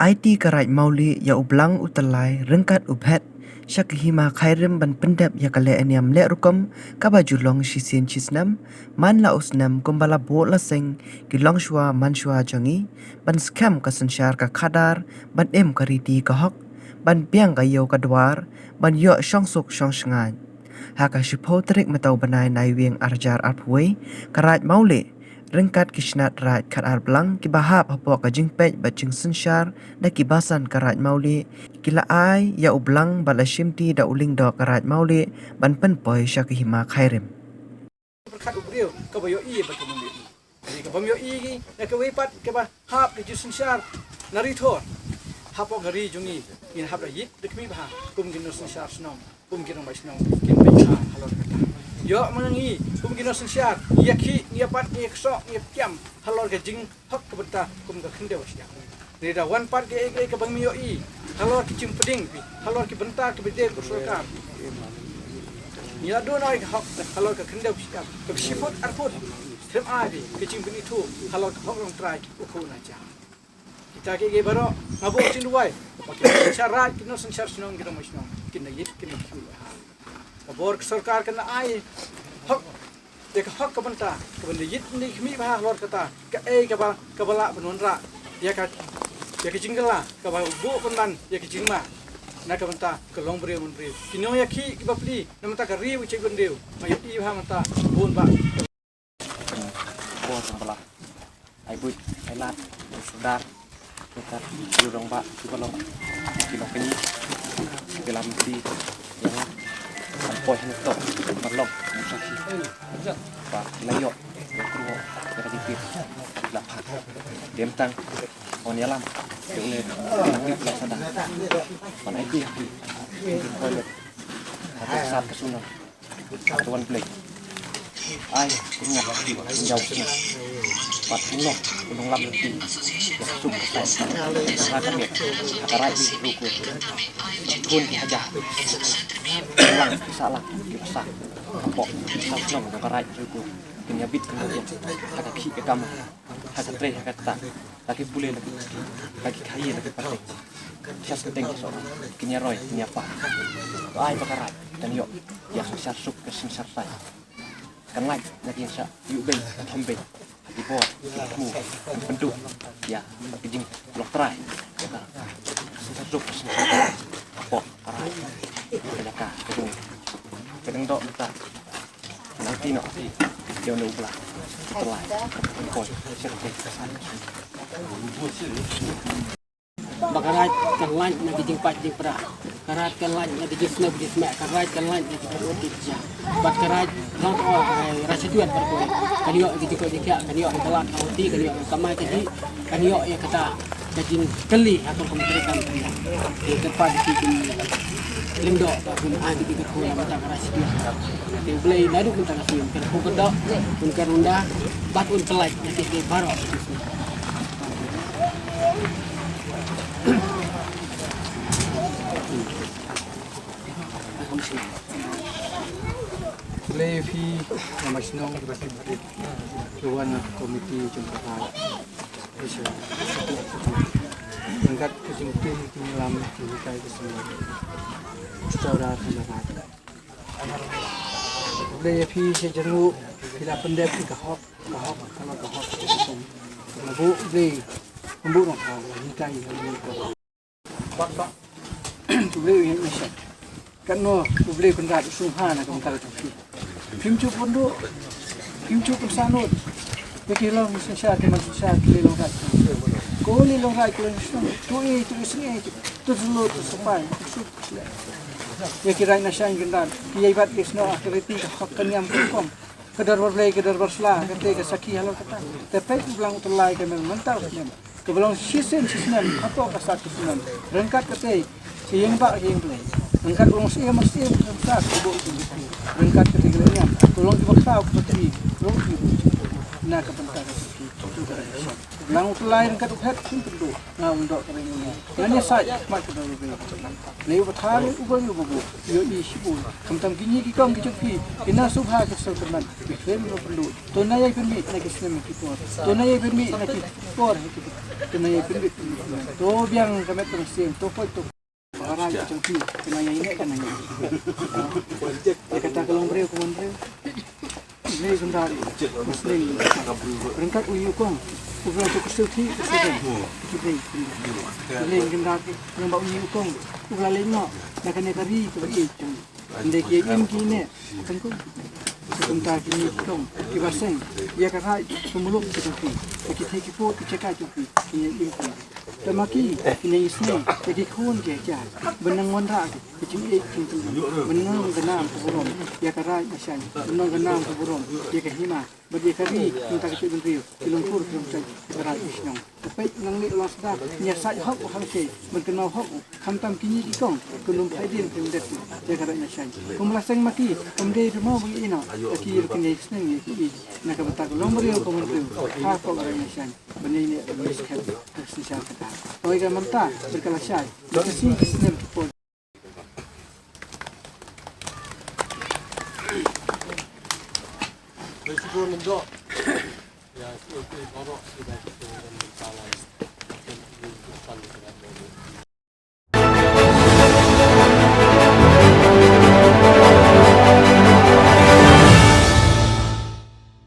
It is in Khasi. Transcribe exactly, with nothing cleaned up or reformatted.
Aiti ka Raid Mawlieh ïa u Blang u Tyllai ryngkat u Bhet sha ka Hima Khyrim ban pyndep ïa ka lehniam lehrukom kaba ju long shisien shisnem, man la u snem kumba la buh la seng ki longshuwa mansuwa jong ngi, ban skhem ka synshar ka khadar, ban im ka riti ka hok, ban biang ka ïew ka dwar, ban ïoh shongsuk shongshngaiñ. Ha ka shiphew tarik mynta u bnai Naiwieng arhajar arphew wei, ka Raid Mawlieh ryngkat ki shnat Raid Khatar Blang kiba hap hapoh ka jingpeit bad jingsynshar da ki basan ka Raid Mawlieh, ki la ai ïa u Blang bad la shimti da u Lyngdoh ka Raid Mawlieh ban pynpoi sha ka Hima Khyrim. Pyrkhat u briew kaba ïohi bad kaba ym ïohi. Ri kaba ym ïohi ngi na kawei pat kaba hap ka jingsynshar na ri Thor. Hapoh ka ri jong ngi ngin hap da ïit da khmih bha kum ki nongsynshar shnong, kum ki rangbah shnong, kin peit bha halor kata. Ïoh ma ngi kum ki nongsynshar, ngi ïa khih, ngi ïa bat, ngi ïa ksoh, ngi ïa pyrkhat halor ka jinghok ka bynta kum ka khyndew shyiap. Ngi da wan pat kaei kaei kaba ngim ïohi halor ki jingpdeng phi, halor ki bynta kiba dei ka sorkar. Ngi la don ai ka hok halor ka khyndew shyiap kaba shi phut ar phut. Khlem ai phi ka jingpynithuh halor ka hok longtrai u khuh u nongja. Kita kiei kiei baroh nga buh jingduwai ba ki nongsynshar raid, ki nongsynshar shnong, ki rangbah shnong kin da ïit, kin da ïit. Ka bor ka sorkar kan da ai hok, ïa ka hok ka bynta ka ban da ïit, ban da ïit khmih bha halor kata kaei kaba, kaba lah ban wanrah ïa ka, ïa ka jingkylla kaba buh pynban ïa ka jingma na ka bynta ka longbriew manbriew. Ki nongïakhih kiba plie na bynta ka ri bad ka jaitbynriew, nga ïohi bha mynta bun bah. Bor jong ba la ai buit ai lad, ai sordar, ryngkat ki rangbah kiba long ki nongkynnoh, ki la mynta ïa nga ban poi hangto ban long u sakhi ba la ïoh ïa ka rung ïa ka jingpeit la phah. Dem tang ban ïalam ïa une u nongkynnoh sordar ban ai buit ha ki toilet ha ka sat ka shnong. Tuan Blei. Ai, ingat, jauh sini. Pat nong, gunung lam lenti. Yak sum ketai. Rakan ya. Akarai di ruku. Tun ki haja. Lang, salah, di pasar. Kapok. Sal nong, akarai di ruku. Kenyabit, kenyabit. Kata ki kekam. Ha ka trei ha ka kta, la ki pule la ki, la ki khaïi la ki pateng. Sha synteng ki soh, kin ïa roi, kin ïa pah. Ai ba ka raid kan ïoh ïa ka synshar suk, ka synshar sai. Kan lait na ki ïa sha ïuh beiñ, thom beiñ. Ha ki bor, ha ki thmu, pynduh ïa ki jinglong trai. Ïa ka synshar suk, ka synshar sai. Hapoh ka raid, ka jaka, ka jong, ka dang doh mynta. Ba ka raid kan lait na ki jingpait jingpra. Ka raid kan lait na ki jingsngew jingsmeh. Ka raid kan lait na ki jingpait jingpra. Bad ka raid, raid, eh, raid sha juat bad ka raid. Kan ïoh ïa ki jingkoit jingkhiah, kan ïoh ïa ka lad ka huti, kan ïoh ïa ka kamai kajih, kan ïoh ïa kata ka jingkylli ha ka rukom treikam. Ïa ka pat ki jinglyngdoh ba kum ai ki jingkyrkhu na bynta ka raid sha juat. Te U Blei naduh mynta ka sngi un kyrkhu kyrdoh, un kyrkhu rynda, bad un pynlait ïa ki baroh. Khublei ïa phi, Rangbah Shnong, ki wan na ka komiti jong ka raid. Ryngkat ka jingtim jinglam jinghikai ka shnong. Sordar ka raid. Khublei ïa phi sha jrong, phi la pyndep ïa ka hok, ka hok, ka hok, ka hok. Nga buh Blei, nga buh nongthaw, hikai ïa ka hok. Bak bak. Khublei ïa phi sha. Katno U Blei Kynrad u sngewbha na ka bynta ka jong phi. Phim ju pynduh, phim ju pynsah lut. Ïa ki long synshar, ki man synshar, ki long raid. Ko li long raid, ko li long shnong. Tu i, tu i sngewbha, tu tu lut, tu sapai, tu suk. Ïa ki raid na shang Kynrad, ki ïai bat ki snoh, ki riti, ka hok ka niam ka rukom. Ka dorbar Blei, ka dorbar sla, kata ka sakhi halor kata. Te peit u Blang u Tyllai ka mem mynta u snem. Kaba long shisien shisnem, hapoh ka sat ka snem. Ryngkat kata, sha ïing bah, sha ïing Blei. Ryngkat u long siem, siem, siem, sat, ka buh u jingkyrkhu. Ryngkat kata ka lehniam, u long kiba khraw, kiba tih, long ki. Na ka bynta ka sakhi. Nang u tlai ryngkat u phet shin pynduh. Nga u ndoh ka reng u ndoh. Ngan ïa sai mat ka dor u beng. Lei u pathar u bang u babu. Ïoh i shibun. Khamtam kine ki kong ki jong phi. Ki na subha ki sel tyrmen. Ki khlem u pynduh. To na ïai pynmih na ki snem ki por. To na ïai pynmih na ki por. To na ïai pynmih. To biang ka met ka mynsiem. To poi to. Barai ka jong phi, kane ïa ine kane ïa. Ïa kata ka long briew ka mon briew. Briew kynda muslim. Ryngkat u ïu kong. U bla tu kusuk thi kusuk. Ki briew. Briew kynda ki nang ba u ïu kong. U bla leng no. Na kane ka ri ka ba i jong. Ynda ki im ki ne. Tengku. Kumta kine ki kong. Ki ba seng. Ïa ka rai ka muluk ki jong phi. Ki thei ki po ki cheka jong phi. Kine im ki. Te ma ki, kine isneng, te ki khun ki hajar, ban nang wanrah ki, ki jingïeit jingtymmen, ban nang ka nam ka burom, ïa ka raid ka shaiñ, ban nang ka nam ka burom, ïa ka hima, bad ïa ka ri, mynta ka jaitbynriew, ki longkur ki longtaiñ, ïa ka raid ka shnong. Te peit nang leh la sda, ïa said hok u hangkei, ban kynmaw hok u, khamtam kine ki kong, kin ym phai dien pyndet, ïa ka raid ka shaiñ. Kum la seng ma ki, kum dei ruh mo ba ngi ïeh noh, ïa ki ruh kine isneng ïa ki, na ka bynta ka long briew ka mon briew, ha ka raid ka shaiñ. Ban ïa ine ban ïa skhem ka shisha kata. Oi ka mynta bad ka lashai. Ka shisha ka snem ki por.